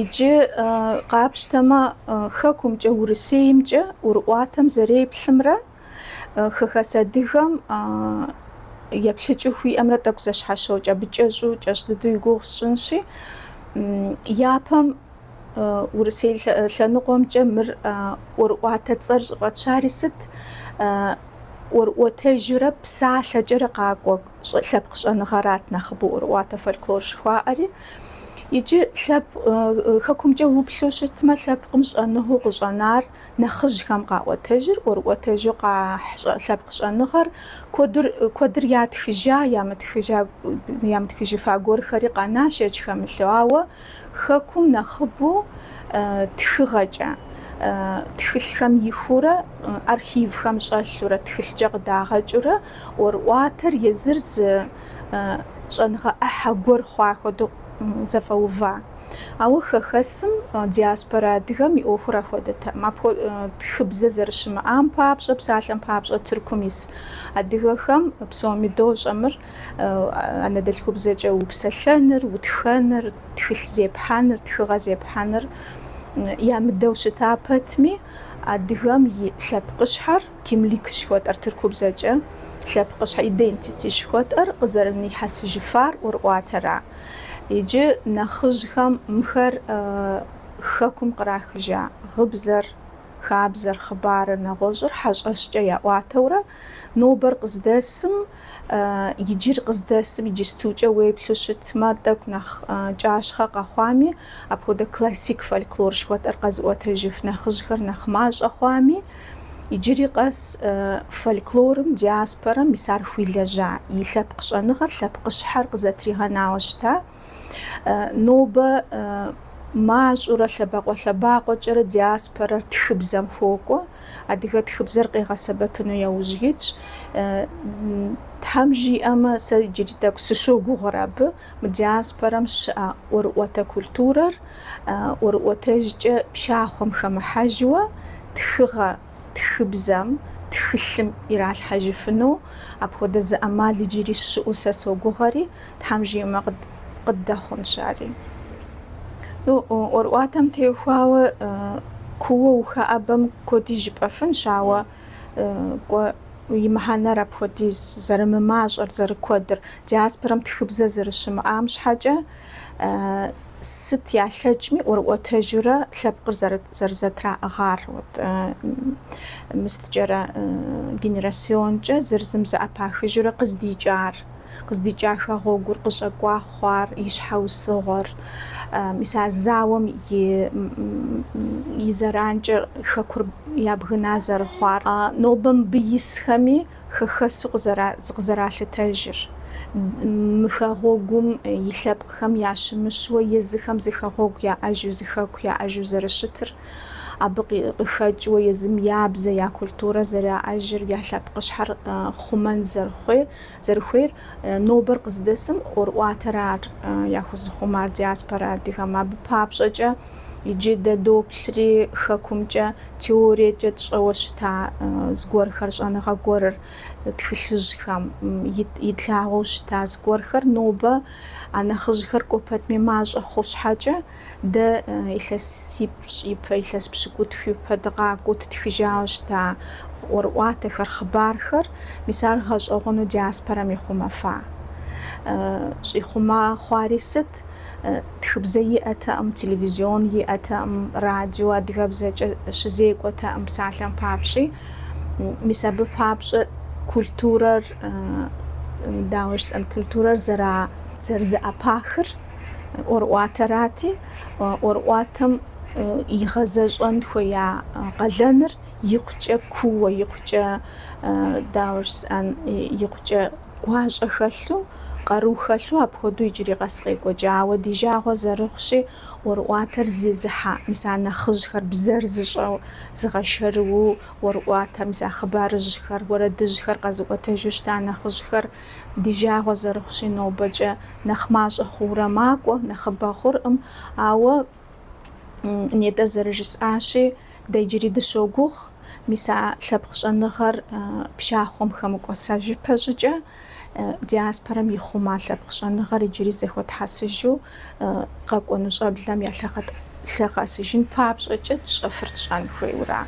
Иджы къапщтэмэ, Хэкумкӏэ, Урысеймкӏэ ӏуэрыӏуатэм зэреплъымрэ хэхэс адыгэм еплъыкӏэу хуиӏэмрэ тӏэкӏу зэщхьэщокӏ. Абы кӏэщӏу, кӏэщӏ дыдэу и гугъу сщӏынщи, япэм Урысей лъэныкъуэмкӏэ мыр ӏуэрыӏуатэ цӏэр щӏыфӏэтщари сыт? ӏуэрыӏуэтэжурэ псалъэкӏэрэ къакӏуэ лъэпкъ щӏэныгъэрат нэхъыбэу ӏуэрыӏуатэ фольклор жыхуаӏэри. Иджы хэкумкӏэ уплъу щытмэ, лъэпкъым щӏэныгъэу къыщӏэнар нэхъыжьхэм къаӏуэтэжыр, ӏуэрыӏуэтэжу къахь лъэпкъ щӏэныгъэр куэдыр ятхыжа, ямытхыжыфа гуэрхэри къэна, шэч хэмылъу. Ауэ Хэкум нэхъыбэу тхыгъэкӏэ, тхылъхэм ихуурэ, архивхэм щӏэлъурэ, тхылъкӏэ къыдагъэкӏыурэ ӏуэрыӏуатэр езыр зы щӏэныгъэ ӏыхьэ гуэр хъуа хуэдэу зэфӏэува. Ауэ хэхэсым, диаспорэ адыгэм и ӏуэхур апхуэдэтэкъым. Тхыбзэ зэрыщымыӏам папщӏэ, псалъэм папщӏэ, Тыркум ис адыгэхэм псоми дощӏэ мыр, Анэдэлъхубзэкӏэ упсэлъэныр, утхэныр, тхылъ зепхьэныр, тхыгъэ зепхьэныр ямыдэу щыта пэтми, адыгэм и лъэпкъыщхьэр, kimlik жыхуэтӏэр тыркубзэкӏэ, лъэпкъыщхьэ, identity жыхуэтӏэр къызэрынихьэсыжыфар ӏуэрыӏуатэра. Иджы нэхъыжьхэм мыхэр хэкум кърахыжа гъыбзэр, хабзэр, хъыбарыр, нэгъуэщӏыр хьэщӏэщкӏэ яӏуатэурэ, нобэр къыздэсым, иджыр къыздэсым иджыстукӏэ уеплъу щытмэ, тӏэкӏу нэхъ кӏащхъэ къэхъуами, апхуэдэ классик фольклор жыхуэтӏэр къэзыӏуэтэжыф нэхъыжьхэр нэхъ мащӏэ хъуами, иджыри къэс фольклорым, диаспорэм мис ар хуилэжьа, и лъэпкъ щӏэныгъэр, лъэпкъыщхьэр къызэтригъэнауэ щыта. Нобэ мащӏэурэ лъэбакъуэ-лъэбакъуэкӏэрэ диаспорэр тхыбзэм хуокӏуэ, адыгэ тхыбзэр къигъэсэбэпыну яужь итщ. Тхьэм жиӏэмэ, сэ иджыри тӏэкӏу сыщогугъыр абы, мы диаспорэм щыӏэ ӏуэрыӏуэтэ культурэр ӏуэрыӏуэтэжкӏэ пшахъуэм хэмыхьэжуэ тхыгъэ тхыбзэм, тхылъым иралъхьэжыфыну апхуэдэ зы ӏэмал иджыри щыӏэу сэ согугъэри, Тхьэм жиӏэмэ, къыддэхъунщ ари. Ну, ӏуэрыӏуатэм теухуауэ кууэ ухэӏэбэм куэди жыпӏэфынщ, ауэ кӏуэ и мыхьэнэр апхуэдиз зэрымымащӏэр, зэрыкуэдыр, диаспорэм тхыбзэ зэрыщымыӏам щхьэкӏэ сыт ялъэкӏми ӏуэрыӏуэтэжурэ лъэпкъыр зэрызэтраӏыгъар, вот мысткӏэрэ генерационкӏэ зыр зым зэӏэпахыжурэ къыздикӏар. Къыздикӏа хэгъуэгур къыщӏэкӏуа хъуар, и щхьэусыгъуэр, мис а зауэм и зэранкӏэ хэкур ябгына зэрыхъуар, нобэ мыбы исхэми хэхэсу зыкъызэралъытэжыр, мы хэгъуэгум и лъэпкъхэм ящымыщуэ езыхэм зы хэгъуэгу яӏэжу, зы хэку яӏэжу зэрыщытыр, абы къыхэкӏыуэ езым я бзэ, я культурэ зэраӏэжыр, я лъэпкъыщхьэр хъумэн зэрыхъуейр. Зэрыхуейр нобэр къыздэсым ӏуэрыӏуатэр ар яхузыхъумар диаспорэ адыгэм. Абы папщӏэкӏэ иджы дэ доплъри хэкумкӏэ теориекӏэ тщӏэуэ щыта зыгуэрхэр, щӏэныгъэ гуэрыр, тхылъыжьхэм итлъагъуэу щыта зыгуэрхэр нобэ а нэхъыжьхэр кӏуэ пэтми мащӏэ хъу щхьэкӏэ, Дэ илъэсипщӏ ипэ, илъэс пщыкӏутху ипэ дыкъакӏуэу ттхыжауэ щыта ӏуэрыӏуатэхэр, хъыбархэр, мис ар гъэщӏэгъуэну диаспорэм ихъумэфа. Щӏихъума хъуари сыт? Тхыбзэ иӏэтэкъым, телевизион иӏэтэкъым, радио адыгэбзэкӏэ щызекӏуэтэкъым, псалъэм папщӏи. Мис абы папщӏэ культурэр, дауэ жысӏэн, культурэр зэрызэӏэпахыр, ӏуэрыӏуатэрати, ӏуэрыӏуатэм игъэзэщӏэн хуея къалэныр икъукӏэ кууэ, икъукӏэ, дауэ жысӏэн, икъукӏэ гуащӏэ хэлъу, къару хэлъу апхуэдэу иджыри къэс къекӏуэкӏа. Ауэ ди жагъуэ зэрыхъущи, ӏуэрыӏуатэр зезыхьэ, мис а нэхъыжьхэр, бзэр зыщӏэу, зыгъэшэрыуэу ӏуэрыӏуатэ, мис а хъыбарыжьхэр, уэрэдыжьхэр къэзыӏуэтэжу щыта нэхъыжьхэр Ди жагъуэ зэрыхъущи, нобэкӏэ нэхъ мащӏэ хъуурэ макӏуэ, нэхъыбэ хъуркъым, ауэ нетӏэ зэрыжысӏащи, дэ иджыри дыщогугъ, мис а лъэпкъ щӏэныгъэр пшахъуэм хэмыкӏуэсэжыпэ щӏыкӏэ, диаспорэм ихъума лъэпкъ щӏэныгъэр иджыри зэхуэтхьэсыжу къэкӏуэну щӏэблэм. лъэгъэсыжын папщӏэкӏэ тщӏэфыр тщӏэн хуейуэра.